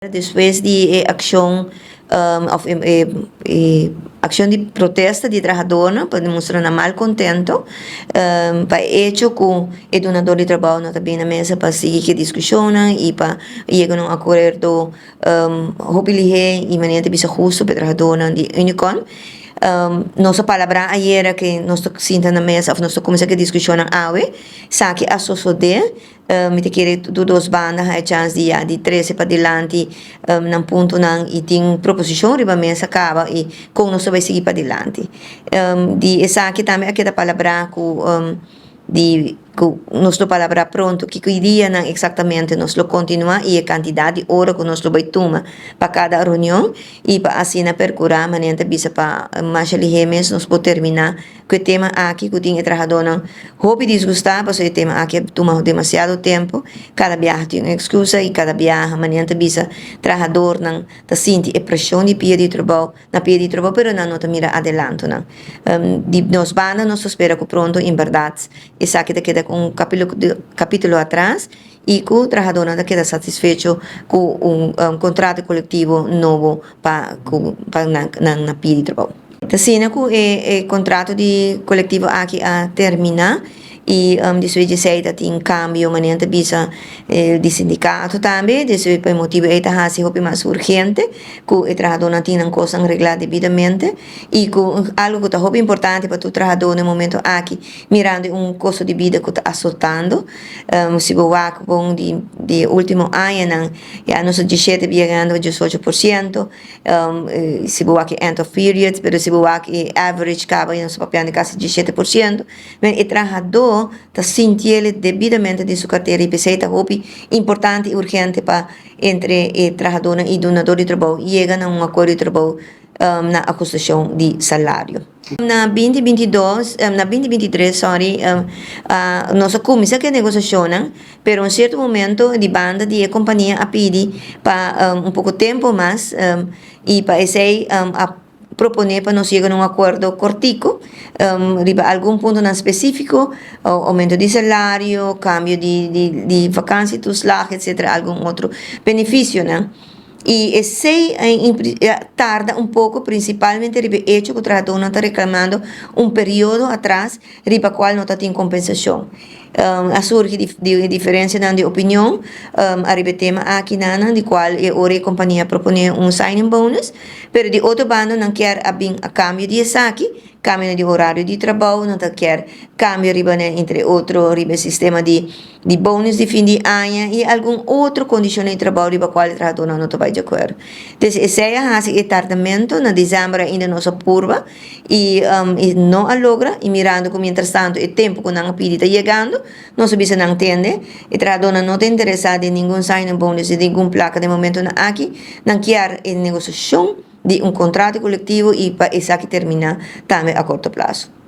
Despues di e akshon òf e akshon di protesta di trahadornan pa demostrá nan malkontento pa e echo ku e dunador di trabou no ta bini na mesa pa sigui ku e diskushonnan i pa yega na un akuerdo hopi lihé i manera ta bisa hustu pa e trahadornan di Unicon. Nos a palabrá ayera ke nos ta sinta na mesa òf nos ta kuminsá ku e diskushonnan awe. Esaki a sosodé. Mi ta kere tur dos banda haña chans di ya di trese padilanti nan puntonan i tin proposishon riba mesa kaba i kon nos ta bai sigui padilanti. Di esaki tambe a keda palabrá ku di ku nos lo palabrá pronto kiko i dianan eksaktamente nos lo kontinuá i e kantidat di ora ku nos lo bai tuma pa kada reunion i pa asina perkurá manera ta bisa pa masha lihé mes nos por terminá Ku e tema aki ku tin e trahadónan hopi disgustá pasobra e tema aki a tuma demasiado tempu. Kada biaha tin un ekskusa i kada biaha manera nan ta bisa trahadornan ta sinti e preshon di pia di trabou na pia di trabou pero nan no ta mira adelantonan. Di nos banda nos ta spera ku pronto en bèrdat esaki ta keda ku un kapítulo atras i ku trahadónan ta keda satisfecho ku un kontrato kolektivo nobo pa ku pa nan na pia di trabou. Ta asina ku e kontrato di kolektivo aki a terminá i despues di esei ta tin kambio manera ta bisa di sindikato tambe. Despues pa e motibu ei ta hasi hopi mas urgente ku e trahadónan tin nan kosnan reglá debidamente i ku algu ku ta hopi importante pa tur trahadó na e momento aki mirando e un kosto di bida ku ta asoltando. Si bo wak bon di e último añanan ya nos a diesshete bira 18%. Si bo wak e end of period, pero si bo wak e average kaba nos ta papiando di kasi 17%. Men e trahadó ta sintiel debidamente den su kartera i p'esei ta hopi importante i urgente pa entre e trahadónan i dunadó di trabou yega na un akuerdo di trabou na ahustashon di salario. Na 2022, na 2023, sorry, nos a kuminsá ku e negosiashonnan, pero un sierto momento di banda di e kompania a pidi pa un poko tempu mas i pa esei a proponé pa nos yega na un akuerdo kortiku riba algun puntonan spesífiko, oumento di salario, kambio di vakansietoeslag, etsetera, algun otro benefisionan. I esei a tarda un poko prinsipalmente riba e echo ku trahadónan ta reklamando un periodo atras riba kual no ta tin kompensashon. A surgi di diferensianan di opinion ariba e tema aki nan di kual e ora e kompania a proponé un signing bonus, pero di otro banda nan kier a bin a kambio di esaki, kambionan di orario di trabou, nan ta kier kambio riba entre otro riba e sistema di. Di bonus di fin di aña i algun otro kondishonnan di trabou riba kual e trahadónan no ta bai di akuerdo. Des esei a hasi e tardamentu. Na desèmber ainda nos a purba i i no a logra i mirando ku mientrastantu e tempu ku nan a pidi ta yegando, nos a bisa nan tende e trahadónan no ta interesá den ningun signing bonus di ningun plaka den momentunan aki. Nan kier e negosiashon di un kontrato kolektivo i pa esaki terminá tambe a korto plaso.